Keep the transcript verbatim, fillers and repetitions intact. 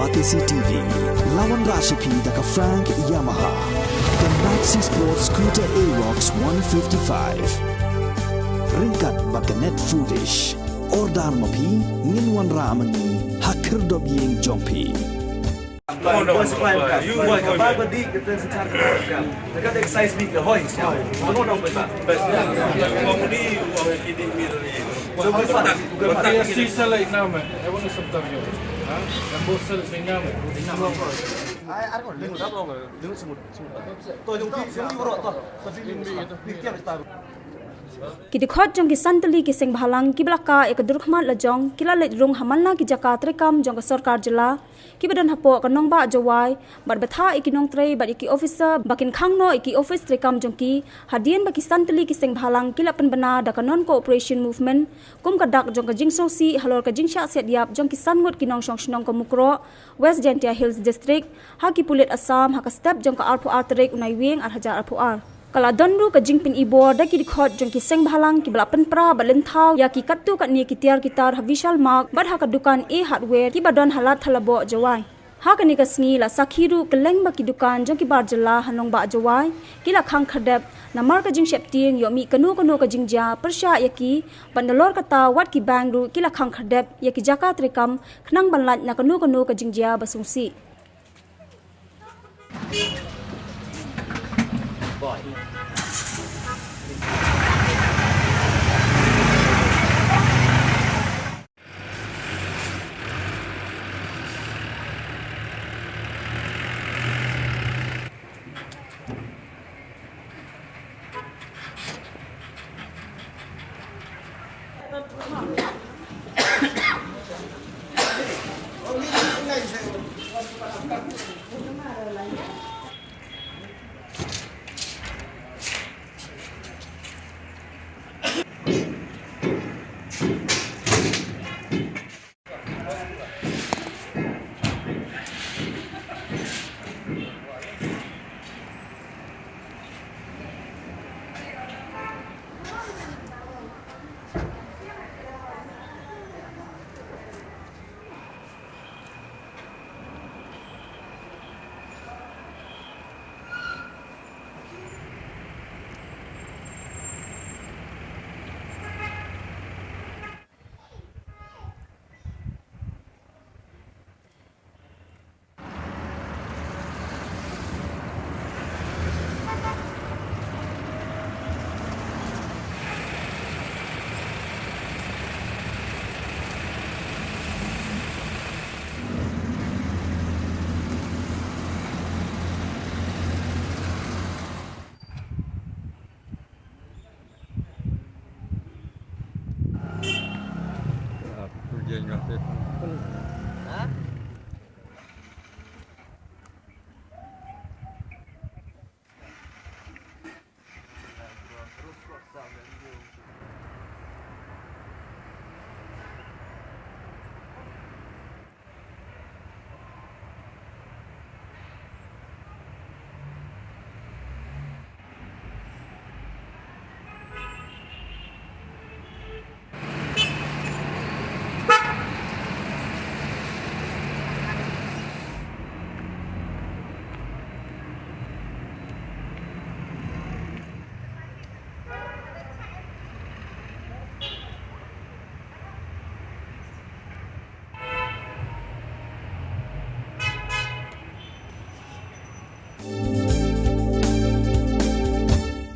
Batesi T V, la wanrah sha phi da ka Frank Yamaha, ka Maxi Sport Scooter Aerox one fifty-five. Ryngkat bad ka Net Foodish. Order ma phi, ngin wanrah ma ngi ha khyrdop ïing jong phi. Ki dkhot jong ki san tylli ki seng bhalang kiba la kah ïa ka dur khmat lajong ki la leit rung ha man la ki jaka treikam jong ka sorkar jylla kiba don hapoh ka nongbah Jowai bad bthah ïa ki nongtrei bad ïa ki officer ba kin khang noh ïa ki office treikam jong ki hadien ba ki san tylli ki seng bhalang ki la pynbna da ka Non Cooperation Movement kum ka dak jong ka jingsngewsih halor ka jingshah siat ïap jong ki san ngut ki nongshong shnong ka Mukroh, West Jaintia Hills District ha ki pulit Assam ha ka step jong ka arphew ar tarik u Naiwieng ar hajar arphew ar. Ka la don ruh ka jingpynibor da ki dkhot jong ki seng bhalang kiba la pynpra bad lynthaw ïa ki katto katne ki tiar ki tar ha Vishal Mart bad ha ka dukan A Hardware kiba don ha Lad Thalaboh Jowai. Ha kane ka sngi la sakhi ruh kylleng ba ki dukan jong ki bar jylla ha nongbah Jowai ki la khang khyrdep namar ka jingsheptieng ïoh mih kano kano ka jingjia pyrshah ïa ki bad nalor kata wat ki bank ruh ki la khang khyrdep ïa ki jaka treikam khnang ban lait na kano kano ka jingjia ba sngewsih.